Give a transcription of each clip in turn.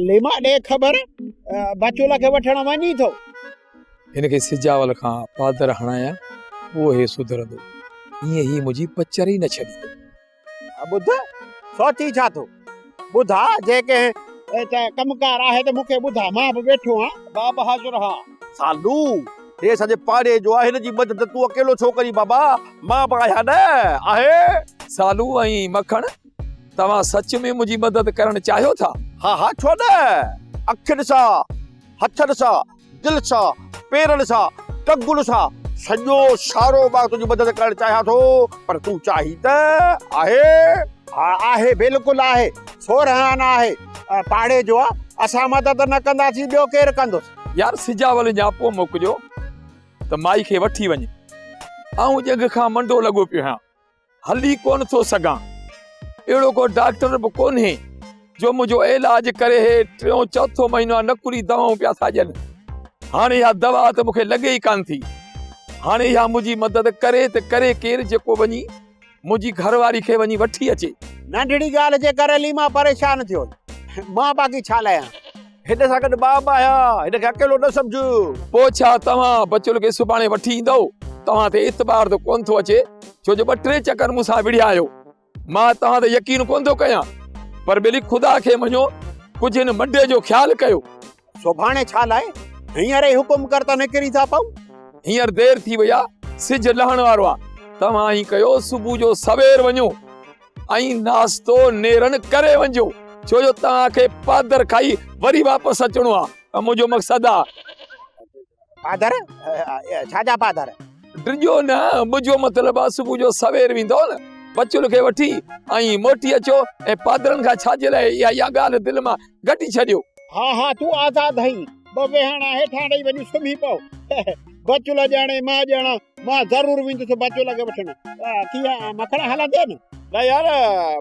ليما ڏي خبر بچول کي وٺڻ وڃي ٿو. هن کي سجاول کان پادر هڻايان پوء هي سڌرندو. ائين هي منهنجي پچر ئي نه ڇڏيندو. ٻڌ، سوچين ڇا ٿو؟ ٻڌاء، جي ڪنهن ته ڪم ڪار آهي ته مون کي ٻڌاء، مان به ويٺو آهيان. مان به حاضر آهيان. سالو، هي اسان جي پاڙي جو آهي، هن جي مدد تون اڪيلو ڇو ڪرين بابا، مان به آهيان نه، آهي؟ سالو ۽ مکڻ، توهان سچ ۾ منهنجي مدد ڪرڻ چاهيو ٿا؟ ها ها، ڇو نه، اکين سان، هٿن سان، دل سان، پيرن سان، ٽنگن سان، سڄو سارو مان تنهنجي مدد ڪرڻ چاهيان ٿو، پر تون چاهين ته آهي؟ ها آهي، بلڪل آهي، سورهن آنا آهي، پاڙي جو آ، اسان مدد نه ڪنداسين ٻيو ڪير ڪندس؟ يار سجاول نياپو موڪليو ته مائي کي وٺي وڃ، آئون ڄنگهه کان منڊو لڳو پيو آهيان. هلي ڪونه ٿو سگهان. اهڙو ڪو ڊاڪٽر به ڪونهي جو منهنجو علاج ڪري. هي ٽيون چوٿون مهينو آهي نقلي دوائون پيا ٿا ڏين. هاڻي اها دوا ته مون کي لڳي ئي ڪانه ٿي. هاڻي اها منهنجي مدد ڪري ته ڪري ڪير جيڪو وڃي منهنجي گهر واري کي وڃي وٺي اچي. ننڍڙي ڳالهه جي ڪري ليما پريشان ٿيو. مان باقي ڇا لاء آهيان؟ هن سان گڏ مان به آهيان، هن کي اڪيلو نه سمجهه. پوء ڇا توهان بچل کي سڀاڻي وٺي ايندؤ؟ توهان تي اعتبار ته ڪونه ٿو اچي، ڇو جو ٻه ٽي چڪر مون سان وڙهيا آهيو. مان توهان تي يقين ڪونه ٿو ڪيان، پر ٻيلي خدا کي مڃو، ڪجهه هن منڊي جو خيال ڪيو. سڀاڻي ڇا لاء؟ هينئر ئي حڪم ڪر ته نڪري ٿا پئون. هينئر دير ٿي وئي آهي، سج لهڻ وارو آهي. توهان ائين ڪيو، صبح جو سوير وڃو. ۽ ناشتو نيرن ڪري وڃجو ڇو جو توهان کي پادر کائي وري واپس اچڻو آ ۽ منهنجو مقصد آ. پادر؟ ڇا جا پادر؟ ڊڄو نه منهنجو مطلب آ صبح جو سوير ويندؤ نه بچل کي وٺي ۽ موٽي اچو ۽ پادرن کان ڇا جي لاء اها اها ڳالهه دل مان گهٽي ڇڏيو. ها ها تون آزاد آهين ٻه ويهاڻا هيٺان ڏئي وڃي سمهي پئو. بچل ڄاڻي مان ڄاڻان، مان ضرور ويندس بچل کي وٺڻ. ڪيئن مکڻ هلندين؟ نه يار،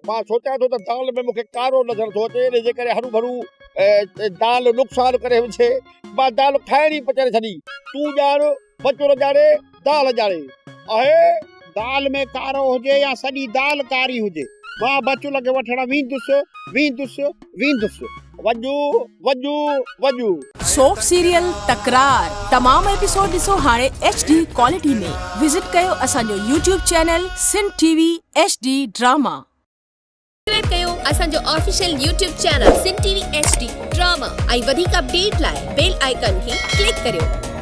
مان سوچيان ٿو ته دال ۾ مون کي ڪارو نظر ٿو اچي، ان جي ڪري هروڀرو دال نقصان ڪري وجهي. مان دال کائڻ ئي پچائي ڇڏي. تون ڄاڻ، بچل ڄاڻي، دال ڄاڻي. آهي. دال ۾ ڪارو هجي يا سڄي دال ڪاري هجي، مان بچل کي وٺڻ ويندس، ويندس، ويندس. وڄ، وڄ، وڄ. سوپ سيريل تڪرار تمام ايپيسوڊ ڏسو هاڻي ايڇ ڊي ڪوالٽي ۾ وزٽ ڪيو اسان جو YouTube channel Sindh T V H D drama. Subscribe ڪيو اسان جو official YouTube channel Sindh T V H D drama ۽ وڌيڪ اپڊيٽ لاء بيل آئيڪان کي ڪلڪ ڪريو.